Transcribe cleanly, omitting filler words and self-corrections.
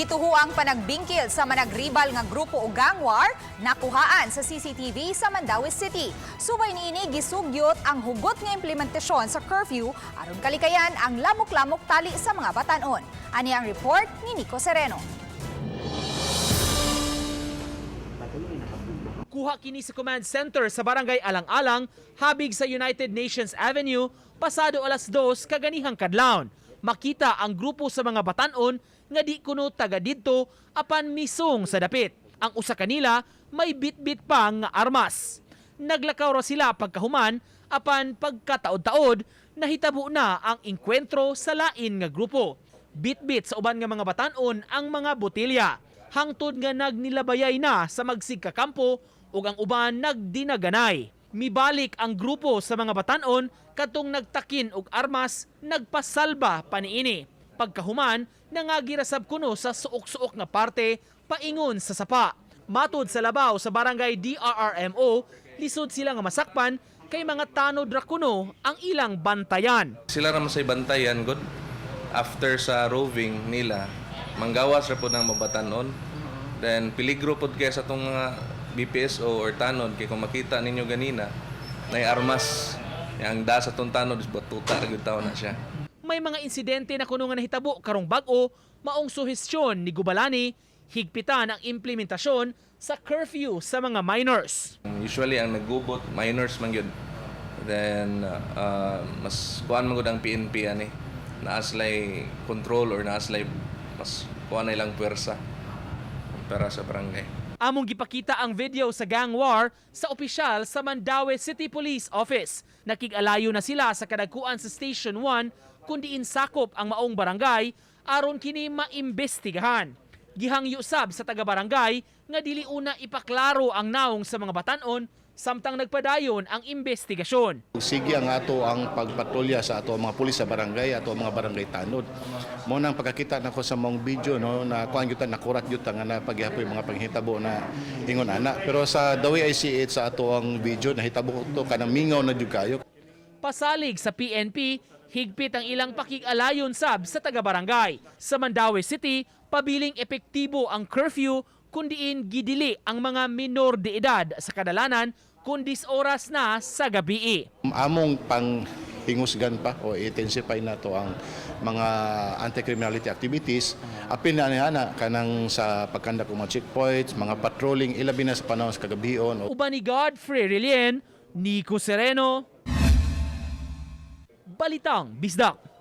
Gituho ang panagbingkil sa managribal nga grupo o gang war nakuhaan sa CCTV sa Mandaue City. Subay niini, gisugyot ang hugot nga implementasyon sa curfew aron kalikayan ang lamok-lamok tali sa mga batanon. Ani ang report ni Nico Sereno. Kuha kini sa command center sa Barangay Alang-Alang, habig sa United Nations Avenue, pasado alas 2 kaganihang kadlawon. Makita ang grupo sa mga batanon nga di kuno taga didto apan misong sa dapit. Ang usa kanila may bitbit pa nga armas. Naglakaw ra sila pagkahuman, apan pagkataod-taod nahitabo na ang engkwentro sa lain nga grupo. Bitbit sa uban nga mga batanon ang mga botelya hangtod nga nagnilabayay na sa magsigkakampo ug ang uban nagdinaganay. Mibalik ang grupo sa mga batanon katong nagtakin og armas, nagpasalba pa niini. Pagkahuman, nangagi ra sab kuno sa suok-suok nga parte paingon sa sapa. Matod sa labaw sa barangay DRRMO, lisod sila nga masakpan kay mga tanod ra kuno ang ilang bantayan. Sila raman sa bantayan god after sa roving nila, manggawas ra pod ng mabatanon. Then peligro pod kay sa atong mga BPSO or tanod kay kung makita ninyo ganina, nay armas ang da sa atong tanod is batuta ra gyud taon na siya. May mga insidente na kuno nga nahitabo karong bag-o, maong suhestyon ni Gubalani, higpitan ang implementasyon sa curfew sa mga minors. Usually ang naggubot minors man gyud. Then mas kuan man gud ang PNP ani, naa sila'y control or naa sila'y mas kuan na ilang puwersa para sa barangay. Among gipakita ang video sa gang war sa opisyal sa Mandaue City Police Office. Nakig-alayo na sila sa kadagkuan sa Station 1 kung diin sakop ang maong barangay aron kini maimbestigahan. Gihangyo sab sa taga-barangay nga dili una ipaklaro ang naong sa mga batanon samtang nagpadayon ang investigasyon. Sige ang ato ang pagpatrolya sa ato ang mga pulis sa barangay, ato ang mga barangay tanod. Mo nang pagkakita nako sa mong video, no, na kuan gyud ta, nakurat gyud ta nga na paghihapoy mga panghitabo na ingon ana. Pero sa the way I see it sa ato ang video, nahitabo to kanang mingaw na jud kayo. Pasalig sa PNP, higpit ang ilang pakig-alayon sab sa taga-barangay. Sa Mandaue City, pabiling epektibo ang curfew kung diin gidili ang mga minor de edad sa kadalanan kung 10 oras na sa gabi. Among pang hingusgan pa o intensify na to ang mga anti-criminality activities, apil na ana kanang sa pagkandak og mga checkpoints, mga patrolling, ilabi na sa panahon sa kagabion. Uban ni Godfrey Relien, Nico Sereno, Balitang Bisdak.